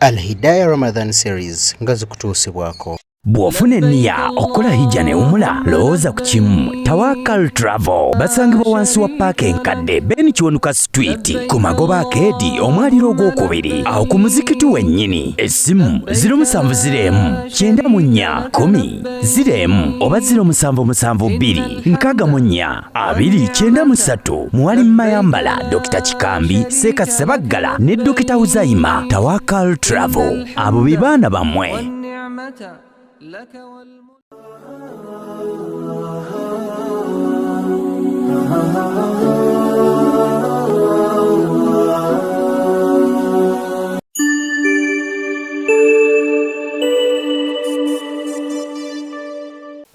Al Hidaya Ramadan Series nga zikutuusibwako. Bw'ofuna enniya okukola hijja ne umula, lowooza ku kimu Tawakal Travel. Basangibwa wansi wa paaka enkadde Ben Kiwanuka Street ku magoba akeedi omwaliro ogwokubiri awo ku muzikiti wennyini. Essimu 070 94 10 01 oba 0772 64 293. Mwalimu Mayambala, Dokita Kikambi, Seeka Sebaggala ne Dokita Huzaima. Tawakal Travel, abo be baana bammwe.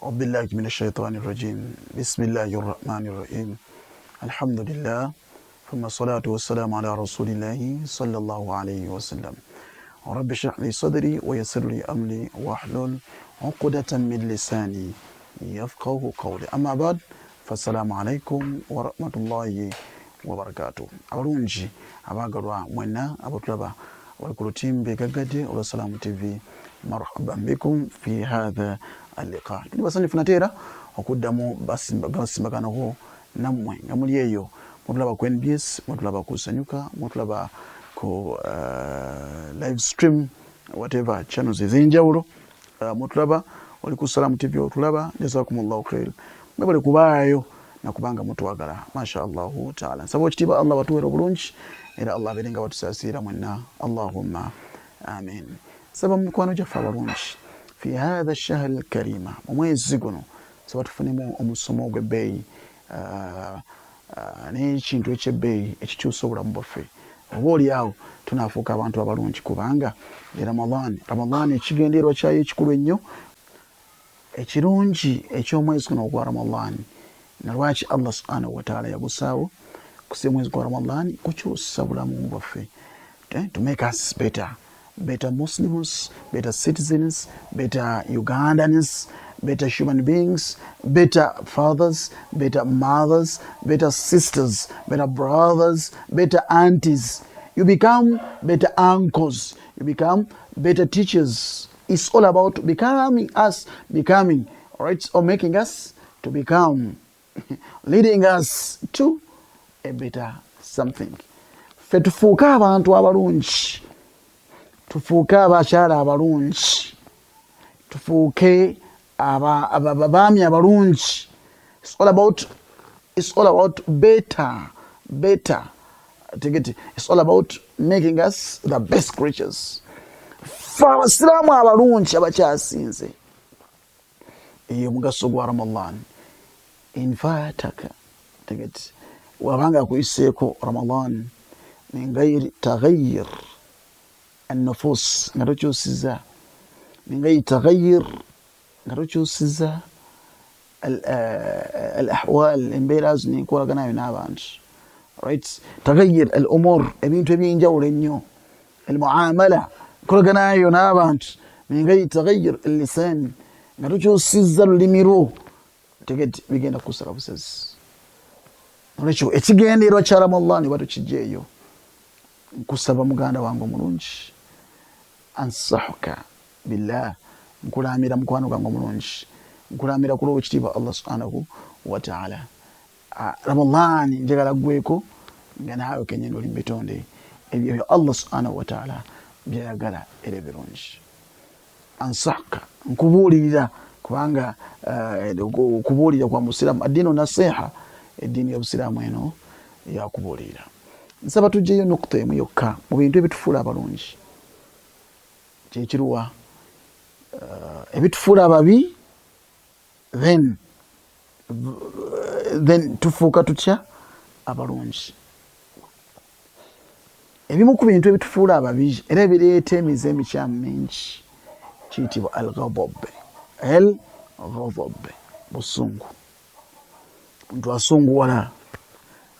أعوذ بالله من الشيطان الرجيم بسم الله الرحمن الرحيم الحمد لله ثم الصلاة والسلام على رسول الله صلى الله عليه وسلم رب اشرح لي صدري ويسر لي أمري واحلل عقدة من لساني يفقه قولي أما بعد فالسلام عليكم ورحمة الله وبركاته. Abalungi abaagalwa mwenna abatulaba abali ku lutimbe gaggadde olwa Salaamu TV, marhaban bikum fi hatha alliqa. Tuli basanyufu nate era okuddamu basimbaganako nammwe nga muli eyo mutulaba ku NBS, mutulaba ku Sanyuka, mutulaba ku live stream, whatever channels ez'enjawulo, mutulaba oli ku Salaamu TV otulaba. Jazakumullahu khair, mwebale kubaayo nakubanga mutwagala, masha Allahu taala. Nsaba ekitiibwa Allah batuweera obulungi era Allah abeere nga batusaasira mwenna, allahumma amin. Nsaba mu mikwano gyaffe abalungi fi hatha shahri lkarima, mu mwezi guno nsaba tufunemu omusomo ogw'ebbeeyi n'ekintu eky'ebbeeyi ekikyusa obulamu bwaffe, oba oli awo tunaafuuka abantu abalungi, kubanga e Ramadhan, Ramadhan ekigendererwa kyayo ekikulu ennyo ekirungi eky'omwezi guno ogwa Ramadhan, na lwaki Allah subhanahu wataala yagusaawo kusi omwezi gwa Ramadhan kukyusa bulamu bwaffe, to make us better, better Muslims, better citizens, better Ugandans, better human beings, better fathers, better mothers, better sisters, better brothers, better aunties. You become better uncles, you become better teachers. It's all about becoming us, becoming, all right, or making us to become, leading us to a better something. Ffe tufuuke abantu abalungi, tufuuke abakyala abalungi, tufuuke abaami abalungi. It's all about better, better. Tegete, it's all about making us the best creatures. Ffe abasiraamu abalungi abakyasinze. Eyo omugaso gwa Ramadan. Infataka, tegete, wabanga akuyiseeko Ramadan min gairi taghayyur annufus, nga tokyusiza, min gairi taghayyur, nga tokyusiza al ahwal, embeera zino enkolaganayo n'abantu, right, taghayyur al umur, ebintu ebyenjawulo ennyo, al muamala, enkolaganayo n'abantu, min gairi taghayyur al lisan, nga tokyusiza lulimi lwo, tegete, bigenda kusala busazi. Nolwekyo ekigendererwa kya Ramadan oba tukijjeeyo, nkusaba muganda wange omulungi, ansahuka billah, nkulamira mukwano gwange omulungi, nkulamira ku lw'ekitiibwa Allah subhanahu wa taala. Ramadan njagala ggweko nga naawe kenyini oli mu bitonde ebyo Allah subhanahu wa taala byayagala era ebirungi. Ansahuka, nkubuulirira, kubanga okubuulira kwa musiraamu addiinu nasiha, eddiini y'obusiraamu eno yakubuulirira. Nsaba tugyeyo nukuta emu yokka mu bintu ebitufuula abalungi, kyekiruwa ebitufuula ababi, then tufuuka tutya abalungi. Ebimu ku bintu ebitufuula ababi era ebireeta emize emikyamu mingi kiyitibwa al-ghadab. Al-ghadab, busungu. Omuntu asunguwala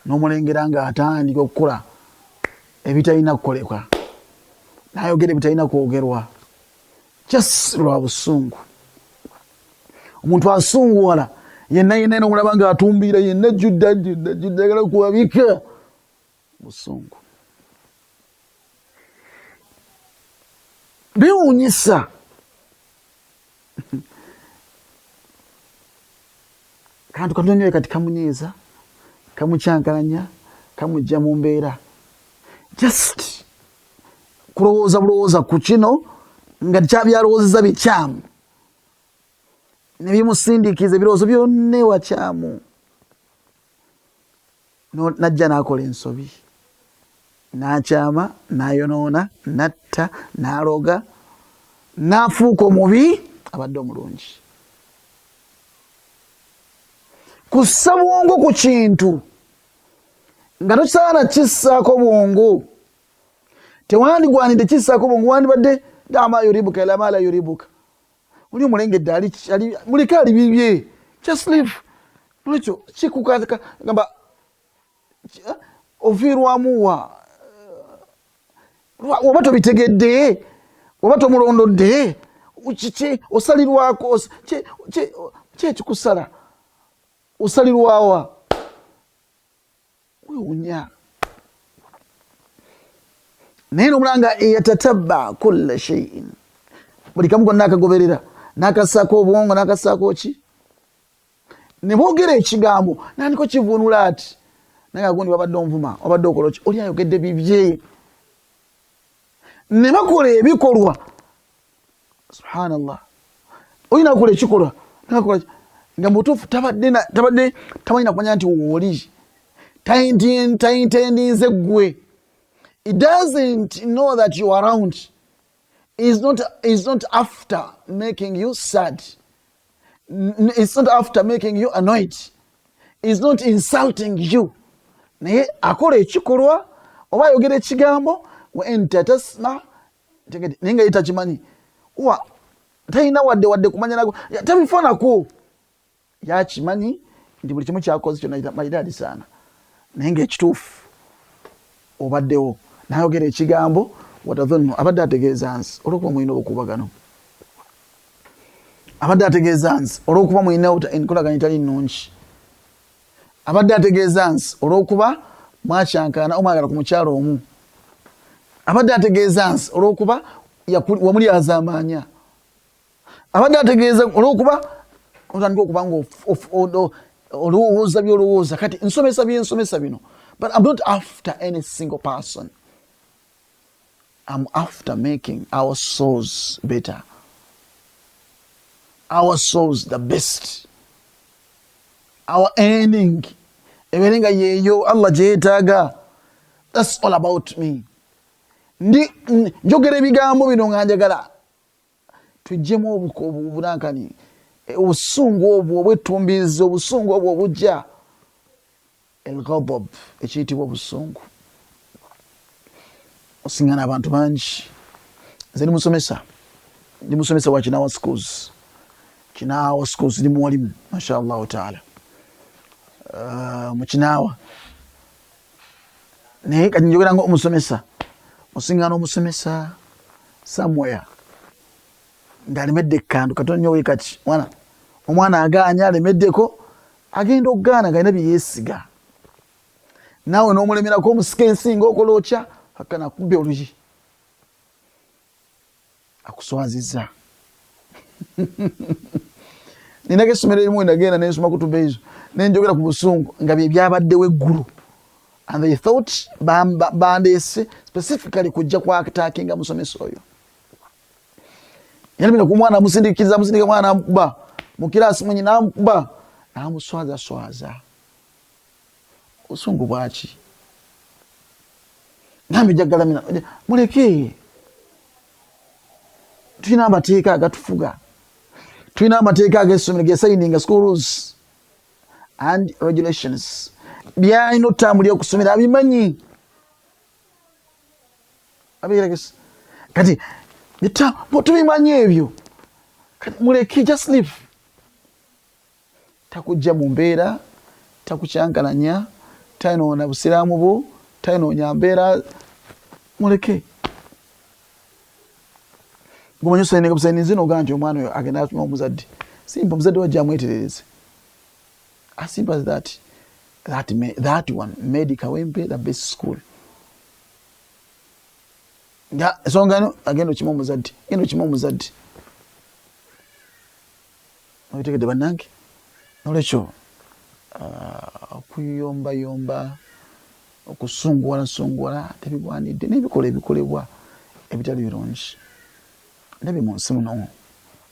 n'omulengera ng'atandika okukola ebitalina kukolebwa, n'ayogera ebitalina kwogerwa just lwa busungu. Omuntu asunguwala yenna yenna n'omulaba ng'atumbiira yenna jjudde ajjudde ajjudde ayagala kuwabika, busungu. Biwunyisa. Kantu katono nnyo kati kamunyiiza, kamukyankalanya, kamujja mu mbeera. Just kulowooza bulowooza ku kino nga byalowoozeza bikyamu ne bimusindiikiriza ebirowoozo byonna ewakyamu. Najja n'akola ensobi, n'akyama, n'ayonoona, n'atta, n'aloga, n'afuuka omubi abadde omulungi. Kussa bwongo ku kintu nga tokisaana kissaako bwongo, tewandigwanidde kissaako bwongo, wandibadde dama yuribuka ila ma la yuribuka. Oli omulengedde muleke ali bibye, just live. Nolwekyo kikukagamba oviirwamu wa oba tobitegedde oba tomulondodde, kiki osalirwako, ki ekikusala osalirwawa, wewunya. Naye nomulanga yatatabba kulla shaiin, buli kamu konna akagoberera n'akassaako obwongo n'akassaako ki, ne boogera ekigambo nandiko kivuunula ati naye agundi wabadde onvuma, wabadde okola ki, oli ayogedde bibye, ne bakola ebikolwa. Subhanallah, olina akola ekikolwa nakola nga mutuufu, tabadde tamanyi nakumanya nti wooli tayintendinze ggwe. He doesn't know that you are around. He's not after making you sad. It's not after making you annoyed. He's not insulting you. Naye akola ekikolwa oba ayogera ekigambo wa anta tasma, naye nga ye takimanyi, wa talina wadde kumanya nako, tabifanako. Yakimanyi nti buli kimu kyakoze kyonna maridadi sana, naye ngaekituufu obaddewo nayogera ekigambo watadhunnu abadde ategeeza nsi olwokuba mulina obukuubagano, abadde ategeeza nsi olwokuba mulina enkolagano etali nnungi, abadde ategeeza nsi olwokuba mwakyankaana omwagala ku mukyalo omu, abadde ategeeza nsi olwokuba wamuli azaamaanya, abadde ategeeza olwokuba otandika okuba nga olowooza byolowooza. Kati nsomesa byensomesa bino, but I'm not after any single person. I'm after making our souls better, our souls the best, our ending ebeere nga yeeyo Allah gyeyeetaaga. That's all about me. Ndi njogera ebigambo bino nga njagala tujjemu obunankani, obusungu obwo obwettumbiizi, obusungu obwo obujja elghadab, ekiyitibwa obusungu. Osingana abantu bangi. Nze ndi musomesa wa Kinawa Schools. Kinawa Schools ndi muwalimu mashallahu taala mu Kinawa, naye kati njogera nga omusomesa. Osingana omusomesa somewhere ng'alemedde ekkandu katono nnyo wekati, omwana agaanya alemeddeko, agenda okugaana nga alina bye yeesiga, naawe n'omulemerako omusika ensinga okola otya, akana akubbe oluyi akuswazizza. Ninako essomero erimu nagenda nensoma kutuba ezo nenjogera ku busungu nga bye byabaddewo eggulu, and they thought bandeese specifically kujja kwatakinga musomesa oyo. Yalemera ku mwana, amusindikiriza, amusindika, mwana amukuba mu kirasi mwenye, namukuba namuswaza swaza. Obusungu bwaki? Nambi jagalamina, muleke. Tulina amateeka agatufuga, tulina amateeka ag'essomero gesayininga, school rules and regulations, byalina otutambulira okusomera abimanyi. Abiregesa kati tubimanyi ebyo. Kati muleke, just live. Takujja mu mbeera, takukyankalanya, tayinoona busiraamu bwo, tayinoonya mbeera, muleke. Gumanyi osayininga busayinizi nogaa nti omwana oyo agenda atuma omuzadde simpa omuzadde wajja amweterereze. As simple as that. That one made Kawempe the best school. Nga ensonga eno agenda okima omuzadde, genda okima omuzadde. Obitegedde bannange? Nolwekyo okuyombayomba, okusunguwala sunguwala tebigwanidde, n'ebikola ebikolebwa ebitali birungi. Ndabye mu nsi muno,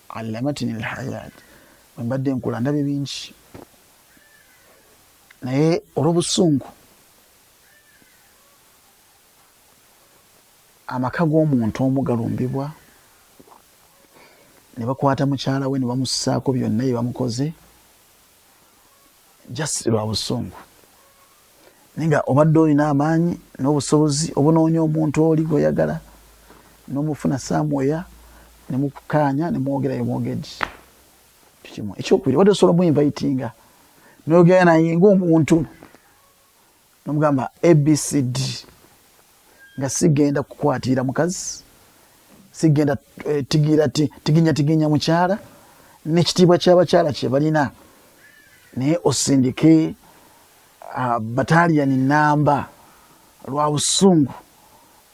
allamatini lhayat, bwe mbadde nkula ndabye bingi, naye olw'obusungu amaka g'omuntu omu galumbibwa ne bakwata mukyala we ne bamussaako byonna bye bamukoze just lwa busungu. Naye nga obadde olina amaanyi n'obusobozi obunoonya omuntu oli gw'oyagala n'omufuna somewhere ne mukukaanya ne mwogera bye mwogedde. Kimu. Ekyokubiri, obadde osobola omuinvitinga n'oyogera naye ng'omuntu nomugamba ABCD, nga sigenda kukwatira mukazi, sigenda tigira tiginya tiginya mukyala n'ekitiibwa ky'abakyala kye balina, naye osindike bataliyani namba lwa busungu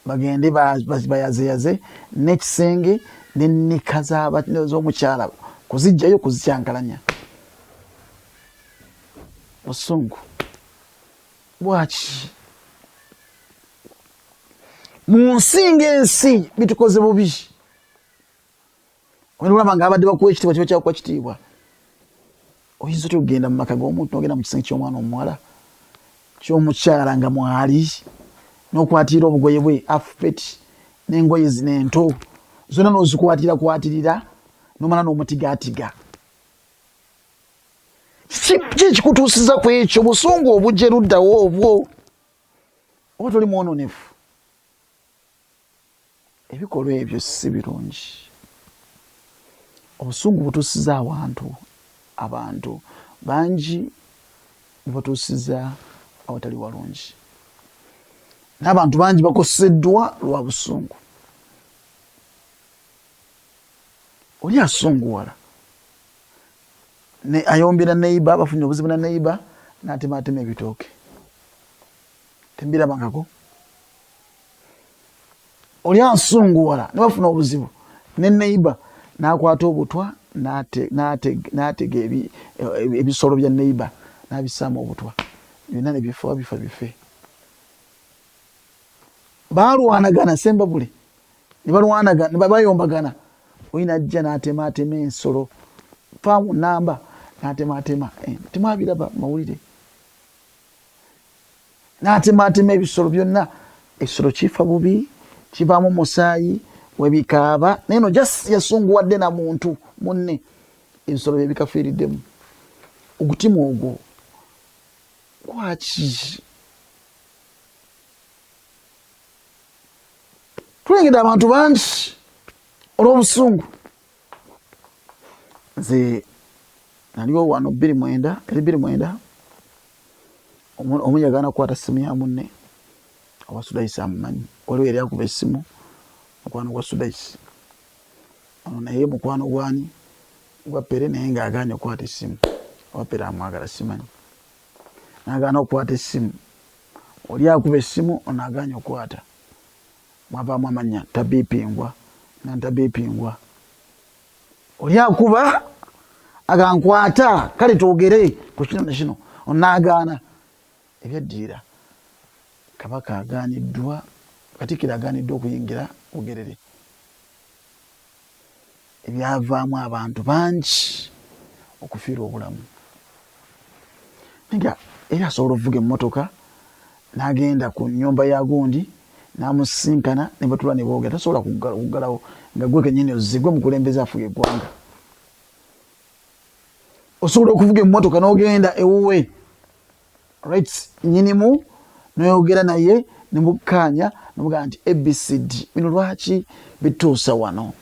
bagende bayazeyaze n'ekisenge n'ennika z'omukyala kuzijjayo kuzikyankalanya. Busungu bwaki mu nsi ng'ensi bitukoze bubi. Olaba nga abadde bakuwa ekitiibwa kiba kyakuwa kitiibwa, oyinza otya okugenda mu maka g'omuntu n'ogenda mu kisenge ky'omwana omuwala ky'omukyala nga mwali n'okwatira obugoye bwe afupeti n'engoye zino ento zonna n'ozikwatira kwatirira n'omala n'omutigatiga. Ki ekikutuusiza ku ekyo? Busungu obujja eruddawo obwo, oba toli mwononefu? Ebikolwa ebyo si birungi. Obusungu butuusiza awantu abantu bangi, bubatuusiza awatali walungi, n'abantu bangi bakoseddwa lwa busungu. Oli asunguwala ne ayombera neiba, bafunye obuzibu na neiba, n'atematema ebitooke, tembirabangako. Oli asunguwala ne bafuna obuzibu ne neiba, n'akwata obutwa n'atega ebisolo bya neiba n'abissaamu obutwa byonna ne bifa bifa bife. Balwanagana sembabule ne balwanagana ne bayombagana, oli n'ajja n'atemaatema ensolo faamu namba n'atemaatema, temwabiraba mawulire, n'atemaatema ebisolo byonna. Ekisolo kifa bubi, kivaamu musaayi webikaaba, naye no just yasunguwadde na muntu munne, ebisolo bye bikafiiriddemu. Ogutima ogwo kwaki? Tulengedde abantu bangi olw'obusungu. Nze naliwo wano 2009, eri 2009, omu yagaana kukwata simu ya munne owa Sudaisi amumanyi, waliwo yali akuba essimu mukwano gwa Sudaisi ono, naye mukwano gwani gwa Pere, naye ng'agaanye okukwata essimu. Owa Pere amwagala simanyi, n'agaana okukwata essimu. Oli akuba essimu ono agaanye okukwata, mwavaamu amannya Tabipingwa nga Ntabipingwa. Oli akuba agankwata, kale twogere ku kino ne kino, onaagaana. Ebyaddirira, Kabaka agaaniddwa, Katikkiro agaaniddwa okuyingira Bugerere, ebyavaamu abantu bangi okufiirwa obulamu. Nga era asobola okuvuga emmotoka n'agenda ku nnyumba ya gundi n'amusisinkana ne batula ne boogera, tasobola kuggalawo nga gwe kennyini ozze, gwe mukulembeze afuga eggwanga. Osobola okuvuga emmotoka n'ogenda ewuwe right nnyinimu n'oyogera naye ne mukkaanya n'omugamba nti ABCD bino lwaki bituusa wano.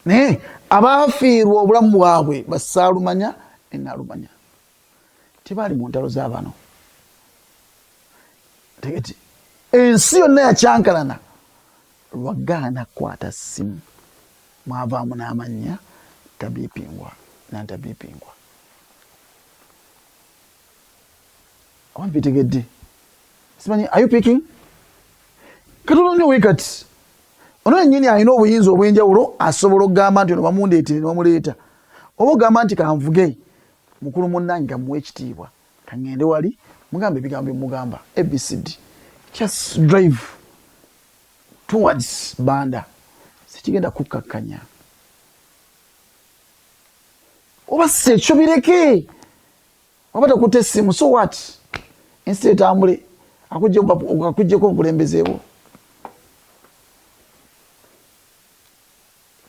Naye abaafiirwa obulamu bwabwe basaalumanya enaalumanya tebaali mu ntalo za bano. Tegeti ensi yonna yakyankalana lwagaana kukwata ssimu, mwavaamu n'amannya Tabipingwa nantabipingwa. Oba mbitegedde simanyi. Are you picking? Katono nnyo wekati ono yennyini alina obuyinza obw'enjawulo, asobola okugamba nti ono bamundeetere ne bamuleeta, oba ogamba nti kanvuge mukulu munnange kamuwa ekitiibwa, kaŋŋende wali mugambe ebigambo byemugamba ABCD, just drive towards Banda, sikigenda kukkakkanya oba si ekyo bireke. Oba takutte essimu, so what? Ensi etambule, akuggyeko obukulembeze bwo.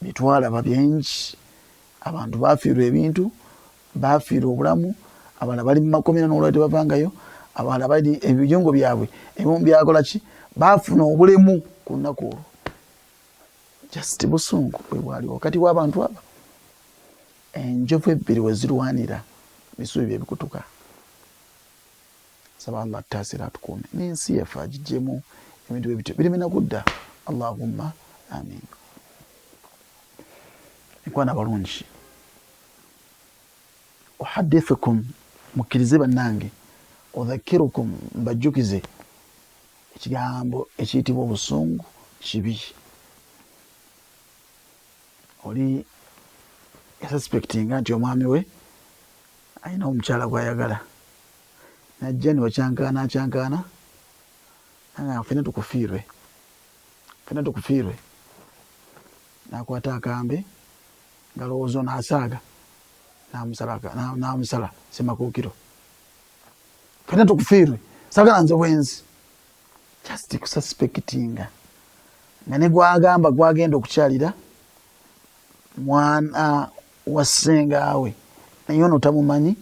Byetwalaba bingi, abantu bafiirwa ebintu, bafiirwa obulamu, abalala bali mu makomera n'olwali tebavangayo, abalala bali ebiyungo byabwe ebimu byakola ki, bafuna obulemu ku lunaku olwo. Just busungu bwe bwaliwo wakati w'abantu aba. Enjovu ebbiri we zirwanira, bisubi bye bikutuka. Saba Allah atutaasire, atukuume n'ensi yaffe, agiggyemu ebintu bwe bityo bireme nakudda. Allahumma amin. Mikwano abalungi, uhadithukum, mukkirize bannange, udhakirukum, mbajjukize ekigambo ekiyitibwa obusungu kibi. Oli yasuspectinga nti omwami we alina omukyala gwayagala, najja nibakyankaana akyankaana, nanga fena tukufiirwe, fena tukufiirwe. Nakwata akambe ngalowooza ono asaaga, namusala semakuukiro, fena tukufiirwe, sagala nze bwenzi. Just kususpectinga nga ne gwagamba gwagenda okukyalira mwana wa ssengaawe, naye ono tamumanyi,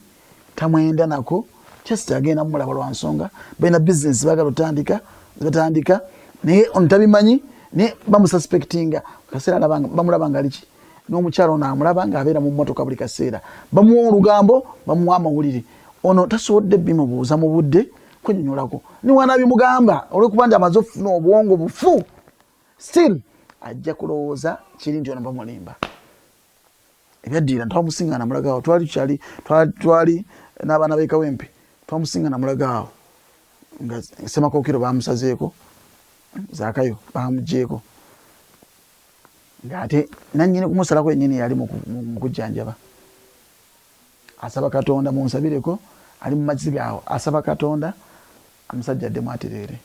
tamwenda nako, just agenda mumulaba lwa nsonga balina bizinesi bagala otandika, batandika, naye ono tabimanyi, naye bamususpectinga. Kaseera bamulaba nga aliki n'omukyala ono, amulaba ng'abeera mu mmotoka buli kaseera, bamuwa olugambo, bamuwa amawulire. Ono tasobodde bimubuuza mu budde kwenyonyolako, niwana bimugamba olwokuba nti amaze okufuna obwongo bufu, still ajja kulowooza kiri nti ono bamulimba. Ebyaddirira twamusiŋŋana mulagaawo, twali tukyali twali n'abaana b'e Kawempe, twamusiŋŋana mulagaawo nga Ssemakokiro bamusazeeko, Zaakayo bamuggyeeko, ng'ate nannyini kumusalako yennyini yali mu kujjanjaba, asaba Katonda munsabireko, ali mu maziga awo asaba Katonda omusajja addemu atereere.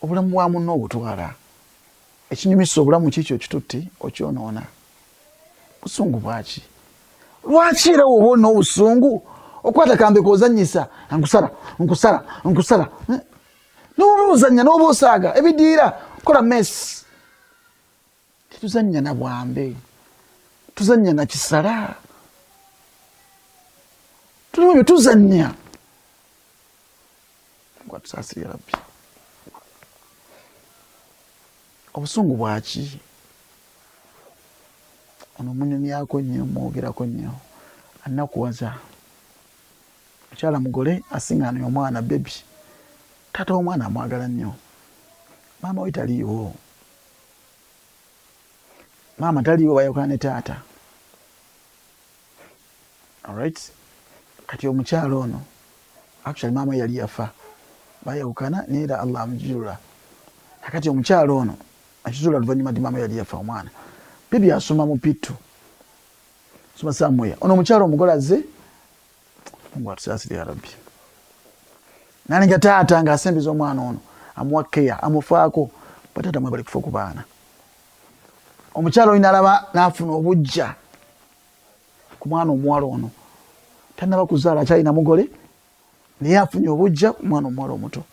Obulamu bwa munno obutwala, ekinyumisa obulamu kikyo kitutti okyonoona. Busungu bwaki? Lwaki era woba olina obusungu okwata kambe kozanyisa, nkusala nkusala nkusala, noba ozanya noba osaaga ebidiira, kola mess. Tetuzanya na bwambe, tuzanya na kisala, tulimu ebyo tuzanya. Gwatusaasire ya Rabbi. Obusungu bwaki? Ono munyumyako nnyo, mwogerako nnyo, anakuwaza. Mukyala mugole asiŋŋaana omwana bebi, taata w'omwana amwagala nnyo, maama we taliiwo, maama taliiwo, bayawukana ne taata. Alright, kati omukyala ono actually maama yali yafa, bayawukana naye era Allah amujulula. Akati omukyala ono akizuula luvannyuma nti maama yali yafa. Omwana bibi asoma mu P2, soma samuya. Ono omukyala omugole azze, Mungu atusaasire ya Rabbi, nalinga taata ng'asembeza omwana ono, amuwa keya, amufaako. Bataata mwe bali kufa ku baana. Omukyala oyo nalaba n'afuna obujja ku mwana omuwala ono, tanaba kuzaala, akyalina mugole, naye afunye obujja ku mwana omuwala omuto.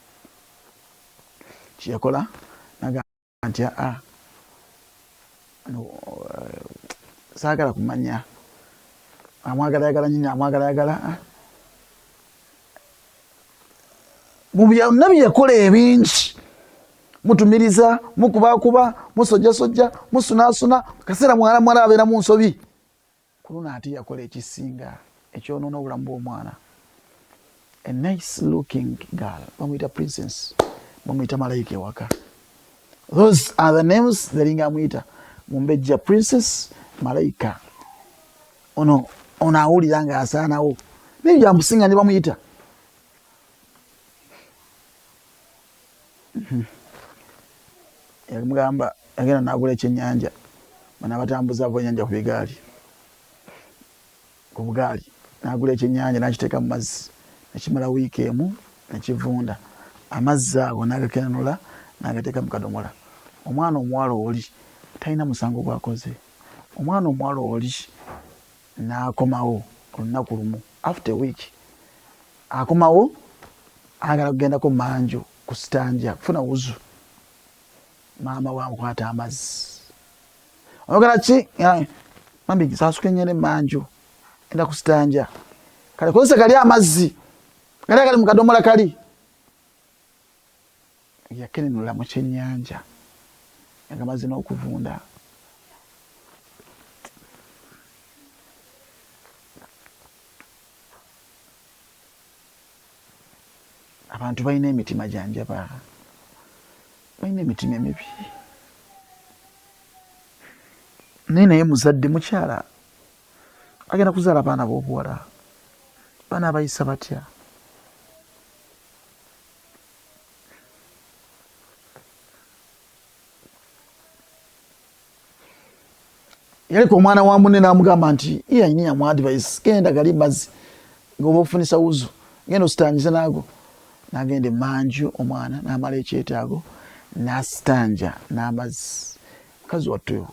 Kyeyakola naga nti aa, saagala kumanya amwagala, yagala nyini, amwagala yagala. Mu byonna bye yakola ebingi, mutumiriza, mukubakuba, musojjasojja, musunaasuna, kaseera mwana mwala abeera mu nsobi. Ku luno ate yakola ekisinga ekyonoona obulamu bw'omwana. A nice looking girl bamuyita Princess, bamuyita Malayika ewaka. Those are the names zalinga amuyita Mumbejja, Princess, Malayika. Ono ono awulira ng'asaanawo, naye byamusinga ne bamuyita. Yamugamba yagenda nagula ekyenyanja, bano abatambuza bwenyanja ku bigaali, ku bugaali, nagula ekyenyanja nakiteeka mu mazzi nekimala wiiki emu nekivunda. Amazzi ago nagakenenula nagateeka mu kadomola. Omwana omuwala oli talina musango gwakoze. Omwana omuwala oli n'akomawo olunaku lumu, after a week akomawo ayagala kugendako manju kusitanja kufuna wuzu. Maama we amukwata amazzi, oyagala ki mami? Sasuke ngende manju, enda kusitanja. Kale kozesa kali amazzi kali akali mu kadomola kali yakenenula mu kyennyanja agamaze n'okuvunda. Abantu balina emitima gyanjaba, balina emitima emibi. Naye naye muzadde mukyala agenda kuzaala abaana b'obuwala, baana abayisa batya? Yaleka omwana wa munne n'amugamba nti iye yamu advice, genda gali mazzi ng'oba ofunisa wuzu, genda ositangize naago. N'agenda emanju omwana n'amala ekyetaago n'asitanja n'amazzi. Mukazi wattu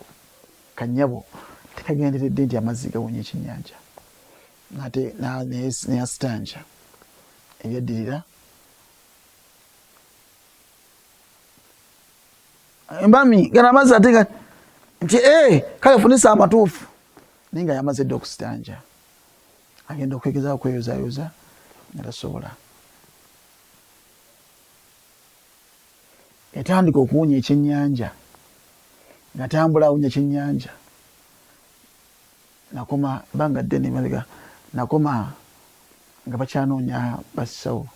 kanyabo tekagenderedde nti amazzi gawunya ekyennyanja, ate neyasitanja. Ebyaddirira embami gana amazzi ate nti eh, kale funisa amatuufu, naye nga yamaze dda okusitanja. Agenda okwegezaako kweyozayoza nga tasobola. Yatandika okuwunya ekyennyanja, nga tambula awunya ekyennyanja. Nakoma banga ddene mabega, nakoma nga bakyanoonya basawo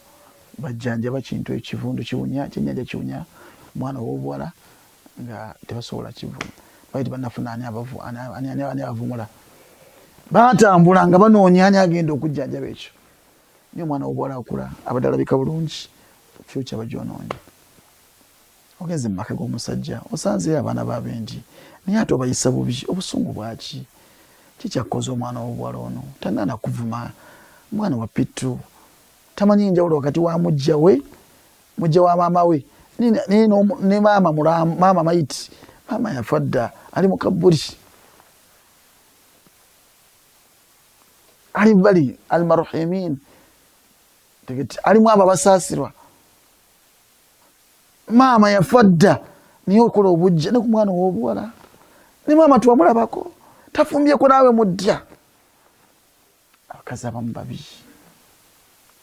bajjanjaba kintu ekivundu kiwunya kyennyanja, kiwunya omwana ow'obuwala, nga tebasobola kivu bali tebanafuna ani ani abavumula. Batambula nga banoonya ani agenda okujjanjaba ekyo. Naye omwana w'obuwala akula abadde alabika bulungi, future bagyonoonye. Ogenze mu maka g'omusajja, osanzeyo abaana b'abendi, naye ate obayisa bubi. Obusungu bwaki? Kikyakkoza omwana w'obuwala ono tanaana kuvuma mwana wa pittu, tamanyi njawulo wakati wa mujja we, mujja wa maama we ne maama mulamu, maama mayiti, maama yafa dda, ali mu kabbuli, ali bali almaruhimin, alimu abo abasaasirwa. Maama yafa dda, naye okola obujja ne ku mwana ow'obuwala, ne maama twamulabako tafumbyeko, naawe mudya. Abakazi abamu babi,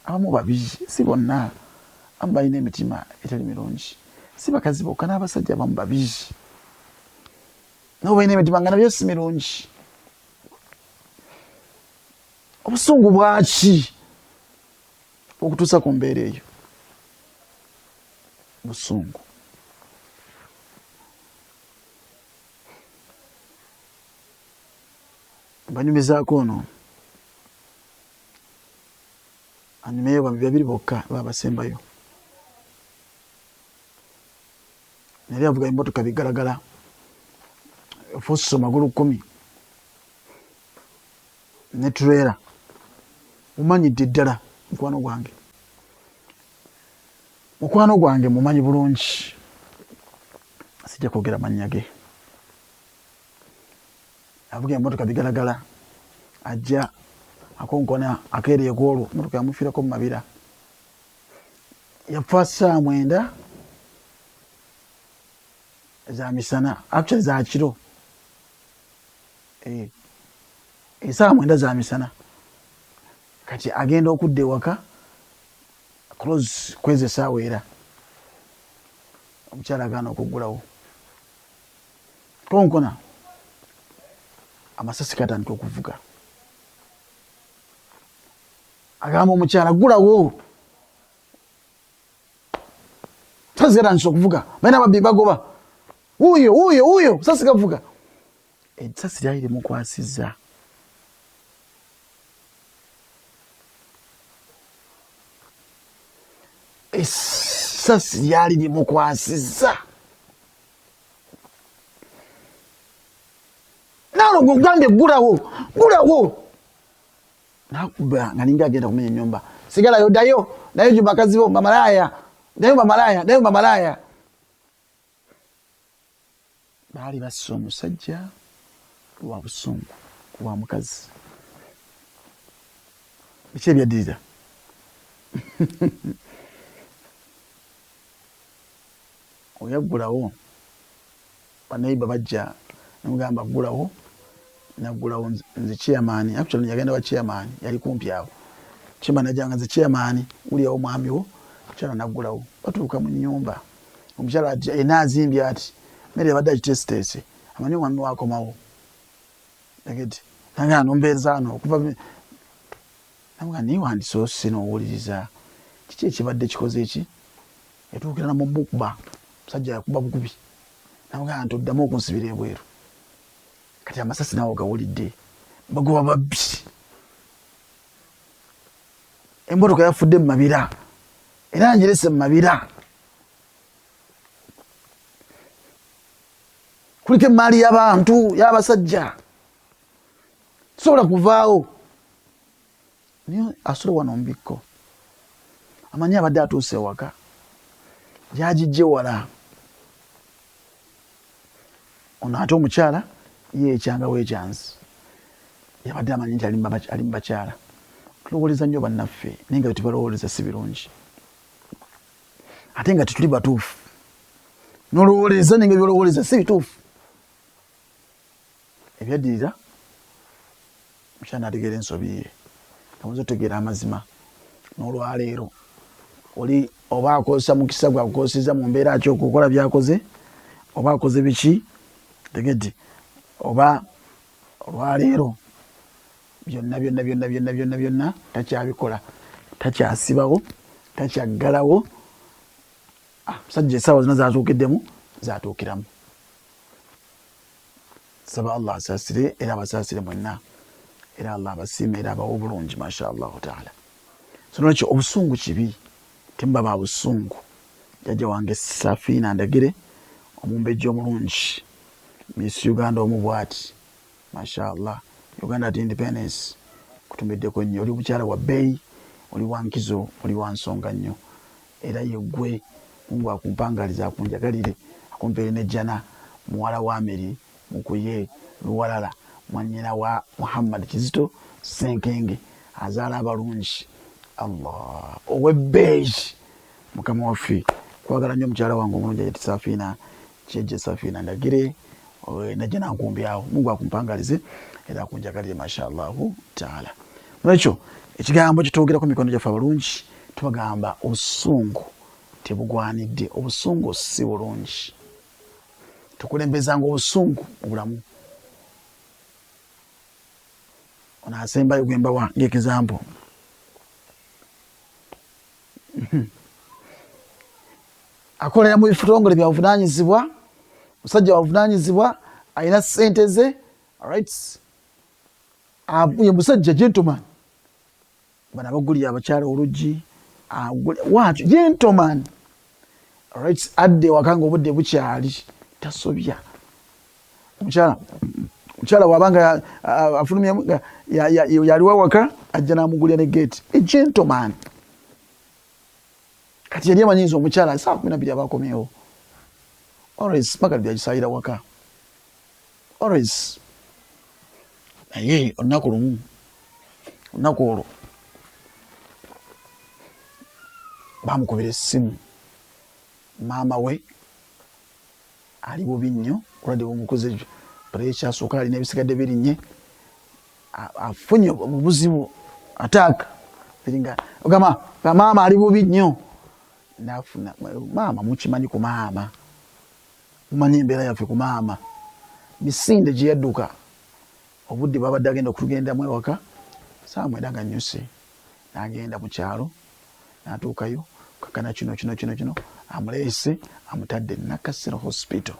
abamu babi, si bonna, abamu balina emitima etali mirungi. Si bakazi bokka, n'abasajja abamu babi, nabo balina emitima nga nabyo si mirungi. Obusungu bwaki okutuusa ku mbeera eyo? Busungu. Banyumizaako ono anyumeyo babiri bokka babasembayo. Yali avuga emotoka bigalagala, fuso magulu 10 ne trailer. Mumanyidde ddala mukwano gwange, mukwano gwange mumanyi bulungi, sijja kwogera mannya ge. Avuga emotoka bigalagala, ajja akonkona akeera ekwolwo, emotoka yamufiirako mu mabira. Yafa saa 9 za misana, actually za kiro, esaawa 9 za misana. Kati agenda okudda ewaka close kweza esaawa, era omukyala agaana okuggulawo. Konkona, amasasi gatandika okuvuga. Agamba omukyala, "Ggulawo, sasi gatandise okuvuga, balina babbi bagoba, wuuyo wuuyo wuuyo." Sasi gavuga, esasi lyali limukwasizza. Essasi lyali limukwasizza. Nalo gwe ggulawo, ggulawo. Nakuba nga ninga agenda kumenya ennyumba. Sigalayo, ddayo, ddayo gye bakazi bo bamalaaya, ddayo bamalaaya, ddayo bamalaaya. Baali basse omusajja lwa busungu lwa mukazi. Biki ebyaddirira? Oyaggulawo, banayiba bajja nemugamba ggulawo, naggulawo. Nze chairman, actually yagenda wa chairman, yali kumpi awo. Chairman najja nga nze chairman, wuliyawo mwami wo, mukyala naggulawo. Batuuka mu nnyumba, omukyala ati ena azimbye ati mmere yabadde agiteesiteese, amanyi omwami wakomawo. Tegedde nange nombeereza wano okuva namuga naye wandisoose n'owuliriza kiki ekibadde kikoze eki yatuukira namubukuba. Musajja yakuba bukubi, namugamba nti oddamu okunsibira ebweru. Kati amasasi nawe gawulidde, bagoba babbi, emmotoka yafudde mu mabira era ngirese mu mabira, kuliko emaali y'abantu y'abasajja, tusobola kuvaawo. Naye asule wano mbikko, amanyi abadde atuuse ewaka gyagijje wala. Ono ate omukyala ye ekyanga wekyansi yabadde amanyi nti ali mu bakyala. Tulowooleza nnyo bannaffe, naye nga byetubalowoleza si birungi, ate nga tetuli batuufu. Nolowooleza naye nga byolowooleza si bituufu. Ebyaddirira, omukyala n'ategeera ensobi ye, amaze otegeera amazima. N'olwaleero oli oba akozesa mukisa gwe akukozeseza mu mbeera ki okukola byakoze, oba akoze biki, tegedde oba olwaleero byonna byonna byonna byonna byonna byonna takyabikola, takyasibawo, takyaggalawo. Musajja essaawa zonna zatuukiddemu zatuukiramu. Saba Allah asaasire era abasaasire mwenna, era Allah abasiime era abawe obulungi, masha Allahu taala. So nolwekyo obusungu kibi, temuba ba busungu. Jjajja wange Safina Ndagire, omumbejja omulungi, Miss Uganda omu bwati, masha Allah, Uganda at Independence, kutumiddeko nnyo. Oli mukyala wa bbeeyi, oli wa nkizo, oli wa nsonga nnyo, era yeggwe. Mungu akumpangalize, akunjagalire, akumpeere n'ejjana. Muwala wa Amiri Mukuye Luwalala, mwannyina wa Muhammad Kizito Ssenkenge, azaala abalungi. Allah ow'ebbeeyi, mukama waffe, kwagala nnyo omukyala wange omulungi ayeti Safina Kyejje, Safina Ndagire, najja nankumbi awo. Mungu akumpangalize era akunjagalire, mashallahu taala. Nolwekyo ekigambo kitwogerako mikono gyaffe abalungi, tubagamba obusungu tebugwanidde, obusungu si bulungi. Tukulembezanga obusungu mu bulamu. Ono asembayo gwembawa ng'ekizampo, akolera mu bitongole bya buvunaanyizibwa, musajja wa buvunaanyizibwa, alina ssente ze, right, ye musajja gentleman. Bano abagulira abakyala oluggi waakyo, gentleman, right. Adde ewaka nga obudde bukyali, tasobya omukyala. Omukyala wabanga afulumya yaliwo awaka, ajja n'amugulira ne gate. A gentleman. Kati yali amanyiza omukyala saa 12 aba akomyewo. Always magalibi agisalira waka, always. Naye olunaku lumu, olunaku olwo bamukubira essimu, maama we ali bubi nnyo, olwadde bumukoze pressure, sukaali n'ebisigadde birinnye, afunye obuzibu, attack biringa ogamba maama ali bubi nnyo. Nafuna maama, mukimanyi ku maama, mumanyi embeera yaffe ku maama. Misinde gye yadduka, obudde bwabadde agenda okutugendamu ewaka saa 9 nga nnyuse, n'agenda mu kyalo, n'atuukayo kakana kino kino kino kino, amuleese amutadde Nakasero Hospital.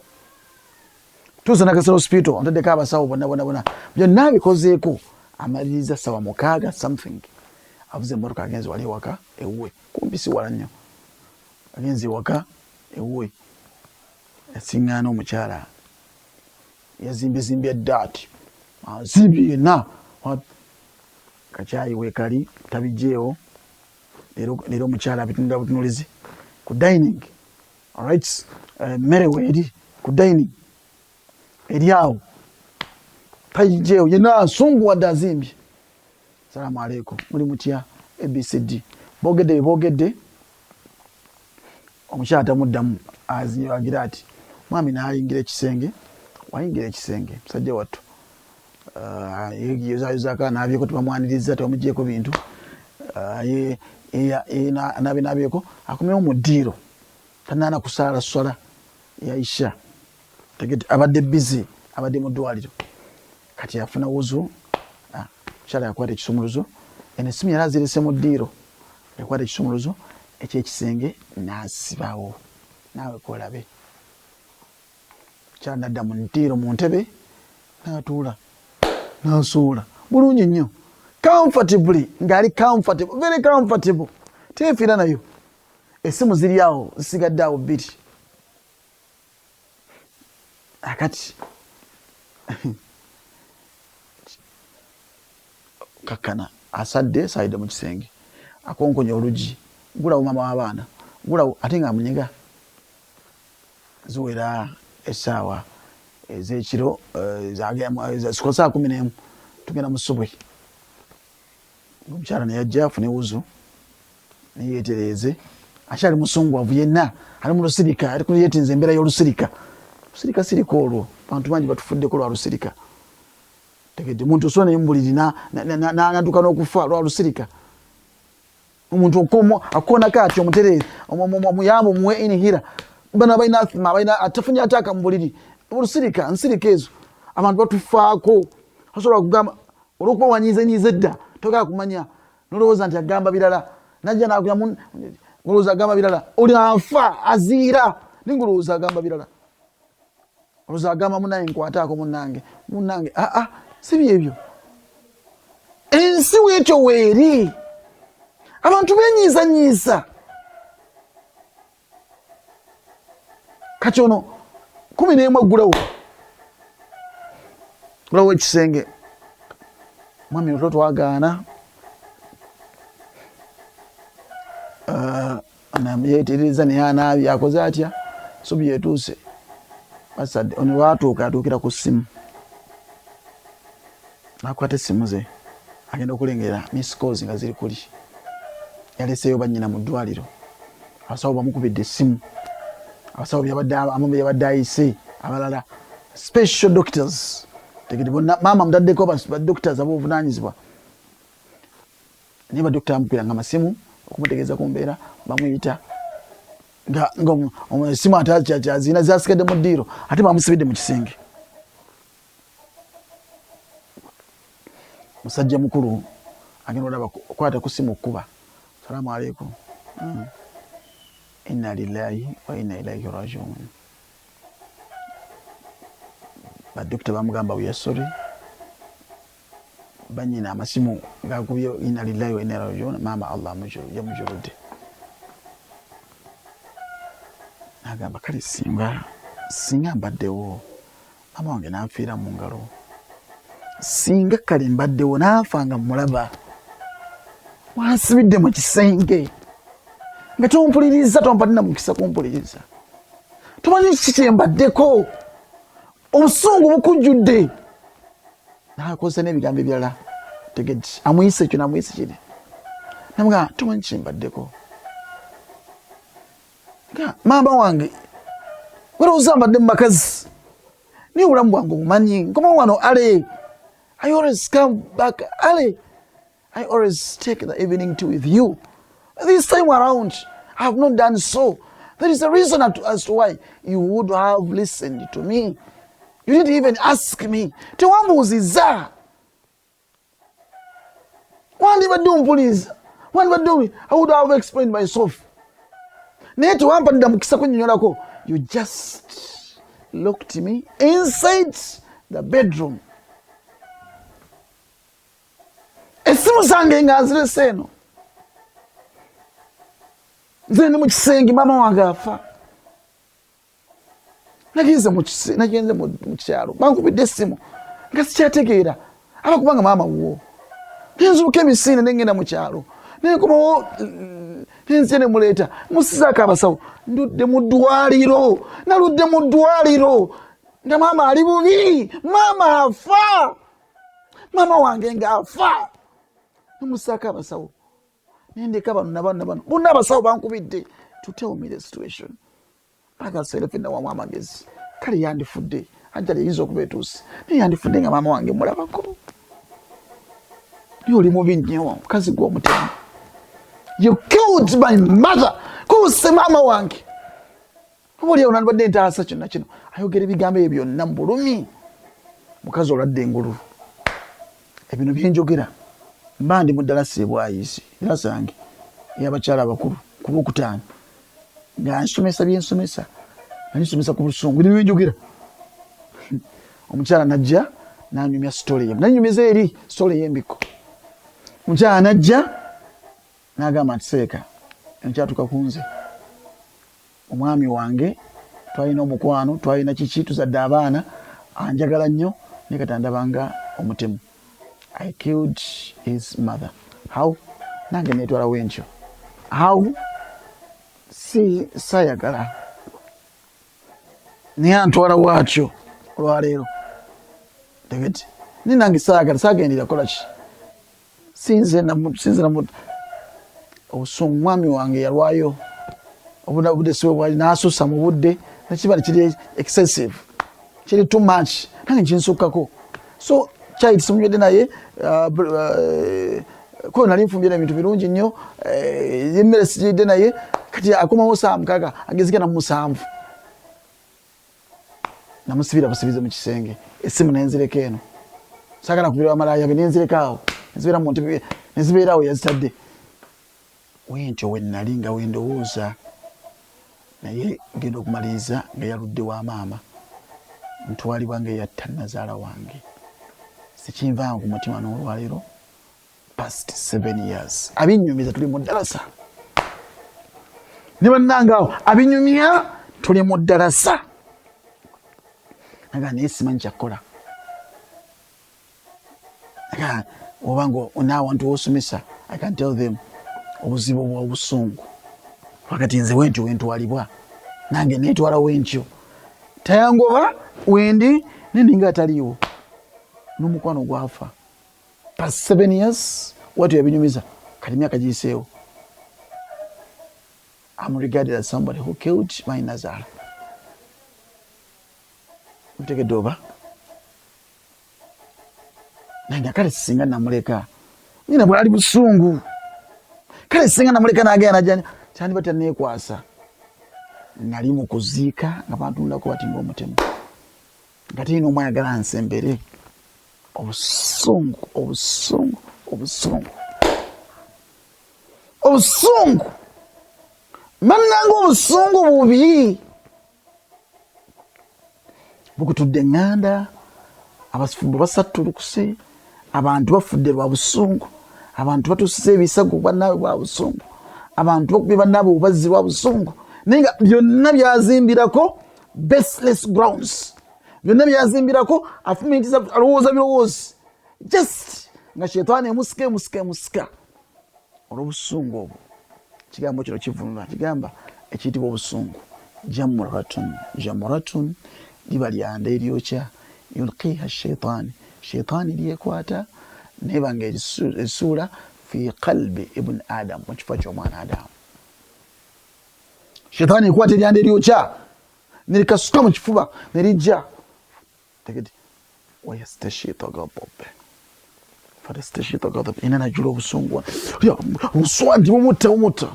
Tuusa Nakasero Hospital, amutaddeko abasawo bonna bonna bonna, byonna abikozeeko, amaliriza sawa 6 something, avuze emmotoka agenze wali ewaka ewuwe, kumpi si wala nnyo. Agenze ewaka ewuwe, yasiŋŋaana omukyala yazimbizimbye ddaati, azimbye yenna, kakyayi weekali tabijjeewo. Leero omukyala abitunulira butunulizi ku dining. Alright, emmere weeri ku dining eri awo, tayijjeewo, yenna asunguwadde, azimbye. Salaamu aleikum, muli mutya? ABCD. Boogedde bye boogedde, omukyala tamuddamu, agira ati mwami n'ayingira ekisenge. Wayingira ekisenge, musajja wattu yozayozaako, anaabyeko, tebamwaniriza, tebamugyeko bintu, anaabe naabyeko, akomyewo mu ddiiro, tanaana kusaala swala ya Isha. Tegete abadde busy, abadde mu ddwaliro. Kati afuna wuzu, mukyala yakwata ekisumuluzo, eno esimu yali azirese mu ddiiro, yakwata ekisumuluzo ekyekisenge n'asibawo. Naawe kolabe, mukyala nadda mu ddiiro mu ntebe n'atuula n'asuula bulungi nnyo, comfortably, ng'ali comfortable, very comfortable, teefiira nayo. Esimu ziri awo, zisigadde awo bbiri. Akati kakkana, asadde sayidde mu kisenge, akonkonya olugi, gulawo maama w'abaana, gulawo, ate nga amunyiga. Ziwera essaawa ez'ekiro, saa 11, tugenda mu subwe. Omukyala neyajja afune wuzu neyetereeze, akyali musungwavu yenna, ali mu lusirika, ali kuyetinza embeera y'olusirika. Lusirika sirika olwo, bantu bangi batufuddeko lwa lusirika. Tegedde muntu osobola naye mubuliri natuuka n'okufa lwa lusirika. Omuntu akoonako ati, omutereere, omuyamba, omuwe inhira. Bano abalina athima, abalina atafunye ataaka mu buliri, olusirika, nsirika ezo. Abantu batufaako, asobola kugamba olwokuba wanyiizenyiize dda, togala kumanya, nolowooza nti agamba birala, najja nakuyamu, olowooza agamba birala. Oli afa aziira, naye ngaolowooza agamba birala, olowooza agamba munaye nkwataako, munange, munange. Aa, si byebyo. Ensi weetyo weeri, abantu benyiizanyiiza. Kati ono 11 eggulawo, gulawo ekisenge. Mwami otulo twagaana, yetereza naye anaabye, akoze atya, subi yetuuse basadde. Ono lwatuuka, atuukira ku ssimu, nakwata essimu ze, agenda okulengera missed calls nga ziri kuli. Yaleseeyo bannyina mu ddwaliro, abasawo bamukubidde essimu, abasawo abamu yabadde ayise, abalala special doctors. Tegede bonna maama mutaddeko ba doctors ab'obuvunanyizibwa, naye badokita bamukubiranga amasimu okumutegeeza ku mbeera, bamuyita nga esimu ate akyazirina, zasigadde mu ddiiro, ate bamusibidde mu kisenge. Musajja mukulu agenda olaba okwata ku simu, kkuba, salaamu aleikum. Inna lillahi wa inna ilaihi rajiun. Badokita bamugamba, "We are sorry." Banyina amasimu gakubye, inna lillahi wa inna ilaihi rajiun, maama Allah yamujuludde. Nagamba, kale singa mbaddewo maama wange nanfiira mu ngalo, singa kale mbaddewo naafa nga mulaba, wansibidde mu kisenge nga tompuliriza, tompadde mukisa kumpuliriza, tomanyi kiki kyembaddeko, obusungu bukujjudde. Nakozesa n'ebigambo ebirala, tegedi amuyise ekyo namuyise kiri, namugaa tomanyi kyembaddeko nga maama wange, welowooza mbadde mu bakazi, naye obulamu bwange obumanyi, nkoma wano ale. I always come back early. I always take the evening tea with you. This time around, I have not done so. There is a reason as to why. You would have listened to me. You didn't even ask me. Tewambuuzizza. Wandibadde ompuliza. Wandibadde I would have explained myself. Naye tewampadde mukisa kunnyonnyolako. You just locked me inside the bedroom. Essimu zange nga nzirese eno. Nze ndi mu kisenge, maama wange afa. Nagenze mu kyalo, bankubidde essimu nga sikyategeera, aba kubanga maama wuwo. Nenzuuka emisinde nengenda mu kyalo, nenkomawo nenzija nemuleeta, musizaako abasawo. Ndudde mu ddwaliro, naludde mu ddwaliro nga maama ali bubi, maama afa, maama wange ng'afa. Nemusaako abasawo, nendeka bano nabano nabano bonna abasawo bankubidde to tell me the situation. Akaseera fenna wamu amagezi, kale yandifudde, ajjali eyinza okuba etuuse, naye yandifudde nga maama wange mulabako. Naye oli mubi nnyo, mukazi gwe omutemu. You killed my mother, kuuse maama wange. Oba oliawo nandibadde ntaasa kyonna kino. Ayogera ebigambo ebyo byonna mu bulumi. Mukazi olwadde engulu. Ebino byenjogera mba ndi mu ddalasa ebwayisi, ddalasa yange ey'abakyala abakulu ku Lwokutaano, nga nsomesa byensomesa, nga nsomesa ku busungu, bino byenjogera. Omukyala najja nanyumya sitole ye, nanyumiza eri sitole y'embikko. Omukyala najja n'agamba nti seeka enkyatuka ku nze, omwami wange twalina omukwano, twalina kiki, tuzadde abaana, anjagala nnyo, naye kati andabanga omutemu. I killed his mother. How? Nange netwalawo enkyo. How? Si sayagala, naye antwala waatyo olwaleero. Tegete naye nange saagala, sagendera kola ki, sinze namu obusungu. Mwami wange yalwayo obudde siwe bwali, nasusa mu budde, nekiba kiri excessive, kiri too much, nange kinsukkako. So chai simunywedde naye, ko nali nfumbye ebintu birungi nnyo, emmere sigiridde naye. Kati akomawo saa 6, agezigenda mu 7, namusibira busibize mu kisenge, essimu nenzireka eno, saagala kubira bamalaaya be, nenzireka awo, nezibeera mu ntebe, nezibeera awo yazitadde. Wentyo we nali nga wendowooza, naye ngenda okumaliriza nga yaludde wa maama, ntwalibwa nga eyatta nazaala wange. Sikinvanga ku mutima n'olwaleero, past 7 years. Abinyumiza tuli mu ddalasa ne bannange awo, abinyumya tuli mu ddalasa, aga naye simanyi kyakkola. Aga obanga n'awantu wosomesa, I can tell them obuzibu bw'obusungu. Wakati nze wentyo wentwalibwa, nange netwala wentyo, tayangoba wendi neninga ataliiwo n'omukwano gwafa. Past 7 years watu yabinyumiza, kati myaka giyiseewo. I'm regarded as somebody who killed my nazala. Mutegedde oba? Naye kale singa namuleka, nyina bwali busungu, kale singa namuleka nagenda najja, kyandiba taneekwasa. Nali mu kuziika nga bantunulako bati ng'omutemu, nga tulina omwayagala nsembere. Obusungu, obusungu, obusungu, obusungu, bannange, obusungu bubi, bukutudde eŋŋanda, abafumbo basattulukuse, abantu bafudde lwa busungu, abantu batuusiza ebisago bannaabwe bwa busungu, abantu bakubye bannaabwe obubazzi lwa busungu. Naye nga byonna byazimbirako baseless grounds, byonna byazimbirako afumitiza, alowooza birowoozi, just nga shetaani emusika, emusika, emusika olw'obusungu obwo. Kigambo kino kivunula kigamba ekiyitibwa obusungu jamratun. Jamratun liba lyanda eryokya, yulqiha shaitaani, shaitaani lyekwata neba nga erisuula fi qalbi ibuni Adamu, mu kifo ky'omwana Adamu. Shaitaani ekwata eryanda eryokya nerikasuka mu kifuba nerijja wayastashita ghadab fatastashita ghadab, ina najula obusungu buswa nti bumutta, bumutta.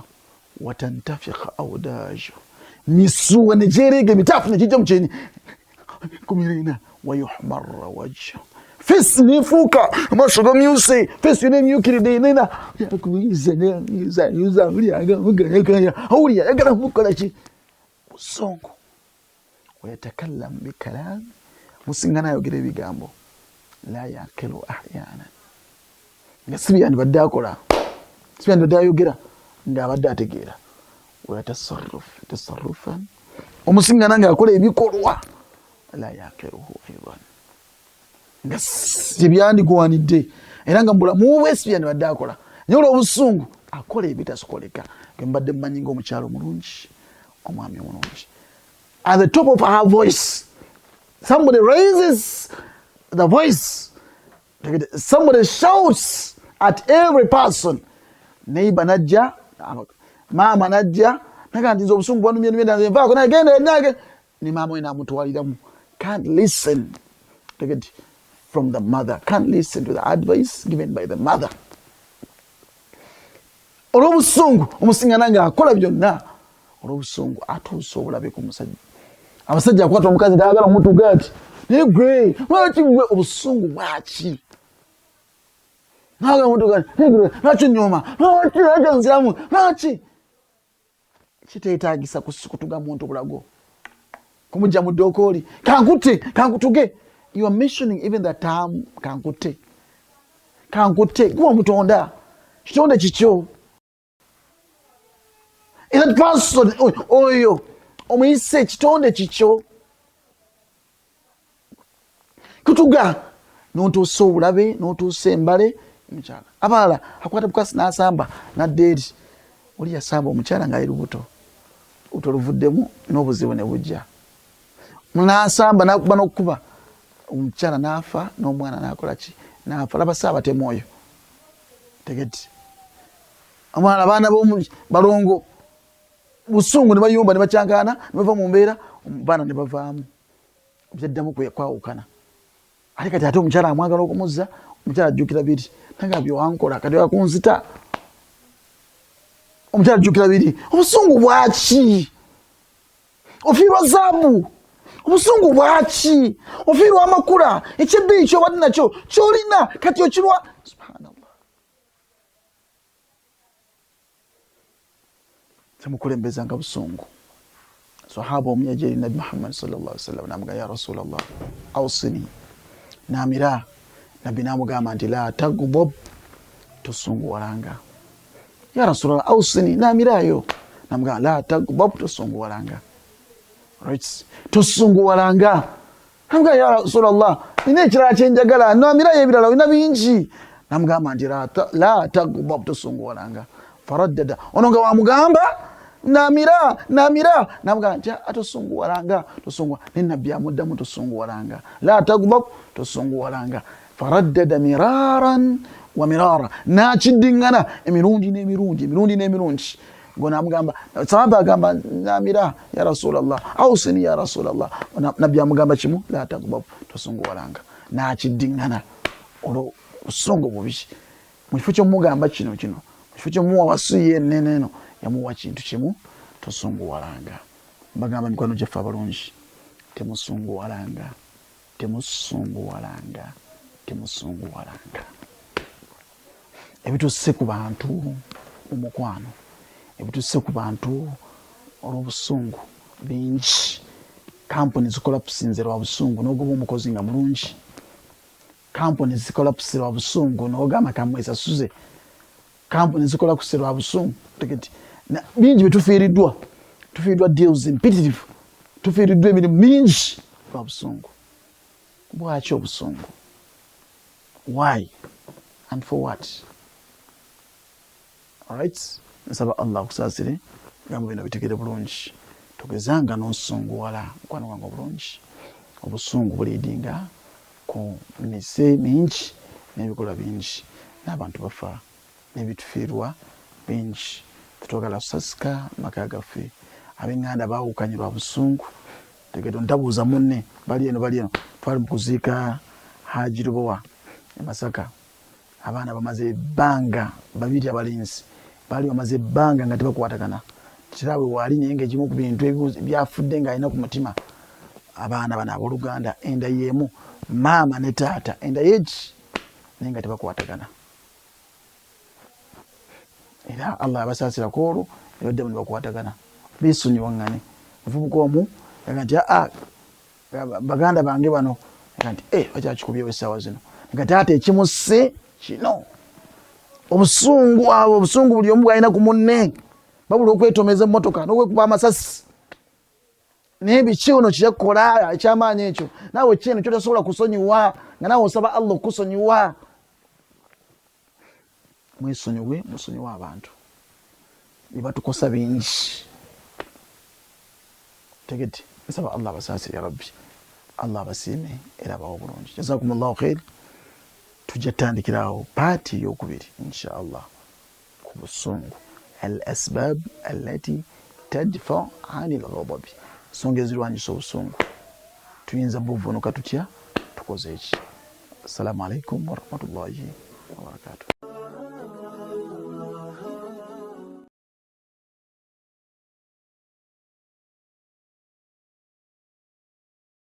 Watantafikha audajo, misuwa nekyerega emitaafu nekijja mukyenyi kumirina. Wayuhmarra wajhu, face nefuuka amaaso gamyuse, face yona emyukiridde nena awulira ayagala mukola ki, busungu. Wayatakallamu bikalami, musingana ayogera ebigambo la yaqilu ahyana, nga si byandibadde akola, si byandibadde ayogera ng'abadde ategeera. Wayatasarruf tasarrufan, omusingana ng'akola ebikolwa la yaqiruhu aidan, nga tebyandigwanidde era nga mubulamu bwe si byandibadde akola, naye olw'obusungu akola ebitasikoleka. Ge mbadde mumanyi ng'omukyalo omulungi, omwami omulungi, at the top of her voice somebody raises the voice, somebody shouts at every person, neighbor najja, maama najja naga nti nze obusungu bwanumye numye, nze nvaako naye genda nange ne maama we namutwaliramu. Can't listen from the mother, can't listen to the advice given by the mother. Olw'obusungu omusingana ng'akola byonna, olw'obusungu atuusa obulabe ku musajja. Abasajja akwata omukazi tayagala omutuga ati, naye gwe lwaki gwe obusungu bwaki? Naga omutuga, lwaki onyoma, lwaki lwaki onziramu, lwaki? Kiteetagisa kutuga muntu bulago, kumujja mu ddokooli, kankute kankutuge. You are mentioning even the term kankute kankute, guba omutonda kitonde kikyo. That person oyo omuyise ekitonde kikyo, kutuga notuusa obulabe, notuusa embale mukyala. Abalala akwata bukasi nasamba nadda eri. Oli yasamba omukyala ngaali lubuto, olubuto luvuddemu n'obuzibu ne bujja, nasamba nakuba n'okukuba omukyala n'afa, n'omwana nakola ki, n'afa. Laba saabatemu oyo tegeti omwana, abaana balongo busungu ne bayumba ne bakyankana ne bava mu mbeera, baana ne bavaamu, byaddamu kwawukana. Ate kati ate omukyala amwagala okumuzza, omukyala ajjukira biri nanga byewankola, kati wakunzita. Omukyala ajjukira biri, obusungu bwaki? Ofiirwa zaabu, obusungu bwaki? Ofiirwa amakula, ekyebbeeyi kyobadde nakyo kyolina kati okirwa. Subhanallah, temukulembezanga busungu. Sahaba omu yajja eri Nabi Muhammad sallallahu alaihi wasallam namuga, ya Rasulallah, ausini, namira. Nabbi namugamba nti la tagdob, tosunguwalanga. Ya Rasulallah, ausini, namirayo. Namugamba la tagdob, tosunguwalanga. Right, tosunguwalanga. Namugamba ya Rasulallah, nina ekirala kyenjagala, namirayo, ebirala olina bingi. Namugamba nti la tagdob, tosunguwalanga. Faraddada, ono nga wamugamba namira namira, namugamba nti atosunguwalanga, tosunguwa. Ne Nabbi amuddamu tosunguwalanga, la tagdab, tosunguwalanga. Faraddada miraran wa mirara, nakiddiŋŋana emirundi n'emirundi, emirundi n'emirundi. Ngo namugamba, sahaba agamba, namira ya Rasulallah, ausini ya Rasulallah. Nabbi amugamba kimu, la tagdab, tosunguwalanga. Nakiddiŋŋana olwo busungu bubi. Mu kifo kyomugamba kino kino, mu kifo kyomuwa wasiya enene eno, yamuwa kintu kimu, tosunguwalanga. Mbagamba mikwano gyaffe abalungi, temusunguwalanga, temusunguwalanga, temusunguwalanga. Ebituuse ku bantu mu mukwano, ebituuse ku bantu olw'obusungu bingi. Kampuni zicollapsinze lwa busungu, n'ogoba omukozi nga mulungi. Kampuni zicollapse lwa busungu, n'ogamba kamwesasuze. Kampuni zicollapse lwa busungu. Bingi byetufiiriddwa, tufiiriddwa deals mpitirivu, tufiiriddwa emirimu mingi lwa busungu. Bwaki obusungu? Why and for what? Alright, nsaba Allah akusaasire, ebigambo bino bitegere bulungi. Togezanga n'osunguwala, mukwano gwange obulungi. Obusungu buleadinga ku mise mingi n'ebikolwa bingi, n'abantu bafa n'ebitufiirwa bingi. Tetwagala kusasika maka gaffe. Ab'eŋŋanda baawukanye lwa busungu. Tegedo ntabuuza munne, bali eno bali eno. Twali mu kuziika Haji Lubowa e Masaka, abaana bamaze ebbanga babiri abalenzi baali bamaze ebbanga nga tebakwatagana. Kiraabwe waali, naye nga ekimu ku bintu byafudde ng'alina ku mutima, abaana bano abooluganda, enda y'emu, maama ne taata, enda yegi, naye nga tebakwatagana. Era Allah abasaasira ku olwo ne baddamu ne bakwatagana, beesonyiwaŋŋane. Omuvubuka omu yaga nti aa, baganda bange bano, yaga nti eh, bakyakikubyewo essaawa zino, nga taata ekimusse kino, obusungu abo, obusungu buli omu bwalina ku munne. Babula okwetomeza emmotoka n'okwekuba amasasi. Naye biki ono kyeyakukola ekyamaanyi ekyo naawe kyeno kyotasobola kusonyiwa nga naawe osaba Allah okusonyiwa. Mwesonyiwe, musonyiwe abantu ebatukosa bingi. Tegedde, nsaba Allah abasaasire ya Rabbi, Allah abasiime era abawe obulungi. Jazakumullahu khair. Tujja tutandikirawo paati eyokubiri insha Allah ku busungu, al asbab allati tadfa ani lghadabi, ensonga ezirwanyisa obusungu. Tuyinza buvunuka tutya? Tukoze eki? Assalamu alaikum warahmatullahi wabarakatuh.